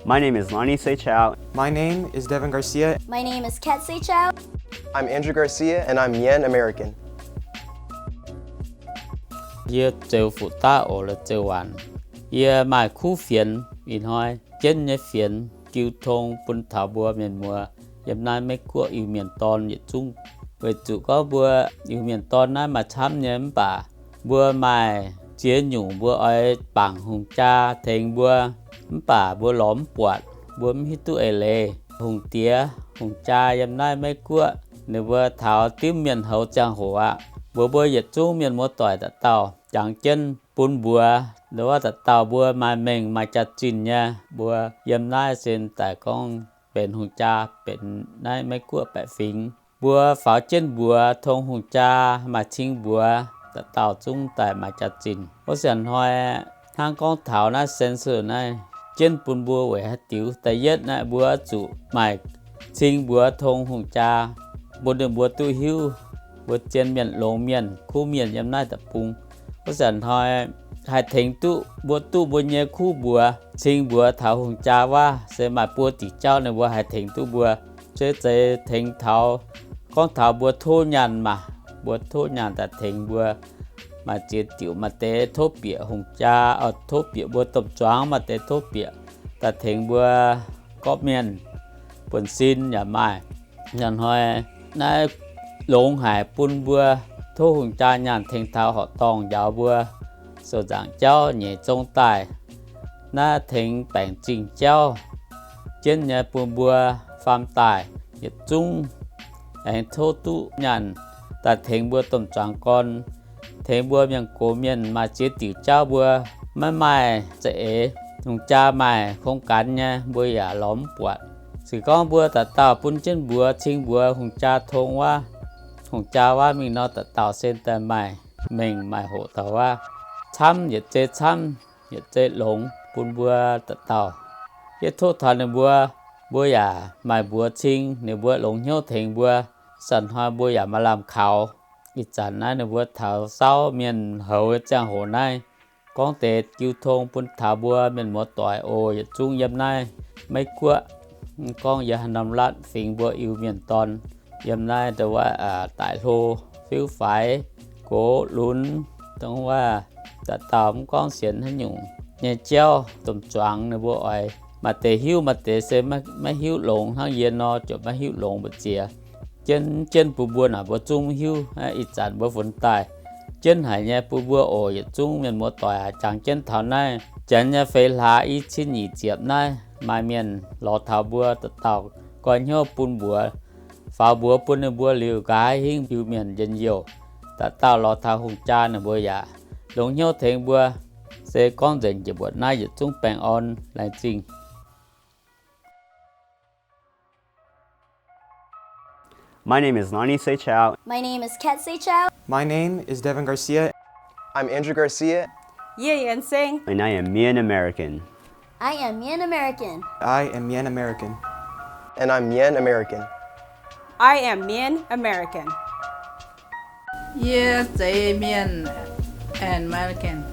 My name is Lonnie Seichao. My name is Devin Garcia. My name is Kat Seichao. I'm Andrew Garcia, and I'm Mien American. Yie zoux fuqv daav oc, la'zeu waanc. Yie maaih kuv fienx ih hnoi, jienv nyei fienx jiu tong bun taux mbuo mienh muoz yiem naaiv Meiv Guoqv Iu-Mienh dorn yietc zungv. Weic zuqc gorngv mbuo Iu-Mienh dorn naaiv maaih camv nyei mv baac mbuo maaih ziex nyungc mbuo oix bangc hungh jaa tengx mbuo, mv baac mbuo lorz mv buatc, mbuo mv hiuv duqv eix leiz. Hungh diex hungh jaa yiem naaiv Meiv Guoqv, ninh mbuo taux dimv mienh houz ziangh hoc aqv, mbuox mbuo yietc zungv mienh muoz doic dauh dauh jangx jienv bun mbuox, ndo wuov dauh dauh mbuo maaih mengh maaih jaax-zinh nyei, mbuo yiem naaiv sin daaih gorngv benx hungh jaa, benx naaiv Meiv Guoqv baeqc fingx. Mbuo faaux jienv mbuox tong hungh jaa, maaih cing mbuox, dauh dauh zungv daaih maaih jaax-zinh. Wuov sienx hnoi hnangv gorngv taux naaiv census naaiv, jienv bun mbuo weic haaix diuc? Da'yietv naaiv, mbuo zuqc maaih cing mbuox tong hungh jaa, bun ninh mbuo duqv hiuv mbuo zien mienh, longx mienh, kuv mienh yiem naaiv deic-bung. Wuov sienx hnoi haih tengx duqv mbuo, duqv mbuo nyei kuv mbuox, cing mbuox taux hungh jaa wuov, se maaih buo diuc jauv ninh mbuo haih tengx duqv mbuo. Se zeiz tengx taux, gorngv taux mbuo tov nyaanh maah, mbuo tov nyaanh daaih tengx mbuo. Maaih ziex diuc, maaih deix tov bieqc hungh jaa, tov bieqc mbuo domh zuangx, maaih deix tov bieqc daaih tengx mbuo gorqv-mienh, buonv-sin yaac maaih. Nyanc hnoi naaiv longx haic bun mbuo tov hungh jaa nyaanh tengx taux horqc dorngh njaaux mbuo sou nzaangc jauv nyeic zong daaih. Naaiv tengx baengc zingh jauv jienv nyei bun mbuo faam daaih yietc zungv aengx tov duqv nyaanh daaih tengx mbuo domh zuangx gorn, tengx mbuo mienh gox mienh. Maaih ziex diuc jauv mbuo maiv maaih za'eix, hungh jaa maaih kong ganx nyei, mbuo yaac lorz mv buatc. Se gorngv mbuo dauh dauh bun jienv mbuox, cing mbuox hungh jaa tong wuov, hungh jaa wuov mingh nor, dauh dauh se daaih maaih mengh maaih hoqc taux wuov, camv yietc zei camv, yietc zei longx bun mbuo dauh dauh. Yie tov taux ninh mbuo, mbuo yaac maaih mbuox cing, ninh mbuo longx hnyouv tengx mbuo. Zanc hnoi mbuo yaac maaih lamh kaux. Ih zanc naaiv ninh mbuo taux saauv mienh houz ziangh hoc naaiv, gorngv deix jiu tong bun taux mbuo mienh muoz doic oc, yietc zungv yiem naaiv Meiv Guoqv. Mv gorngv yiem haaix norm ລັດ fingx mbuo Iu-Mienh dorn, yiem naaiv ndongc wuov daic hlo, fiuv faix, gox lunx, dongh wuov dauh dauh mv gorngv sienx haaix nyungc nyei jauv, domh zuangx ninh mbuo oix, maaih deix hiuv, maaih deix se maiv hiuv longx. Hnangv yie nor ziouc maiv hiuv longx mbu'ziex. Jienv jienv bun mbuo naaic mbuo zungv hiuv. Ih zanc mbuo funx daaih jienv haic nyei bun mbuo oc, yietc zungv mienh muoz doic aac, jangx jienv taux naaiv janx nyei feix hlaax i cin nyic ziepc naaiv, maaih mienh lorz taux mbuo dauh dauh, goiv hnyouv bun mbuox, faaux mbuox bun ninh mbuo liuz, nqa'haav hingv Iu-Mienh njien-youh. Dauh dauh lorz taux hungh jaa ninh mbuo yaac longx hnyouv tengx mbuo. Se gorngv nzengc jiex mbuoqc naaiv yietc zungv baengh orn, laengz zingh. My name is Lonnie Seichao. My name is Kat Seichao. My name is Devin Garcia. I'm Andrew Garcia. Yie Yuan Seng. And I am Mien American. I am Mien American. I am Mien American. And I'm Mien American. I am Mien American. Yie Zeiz Mien American.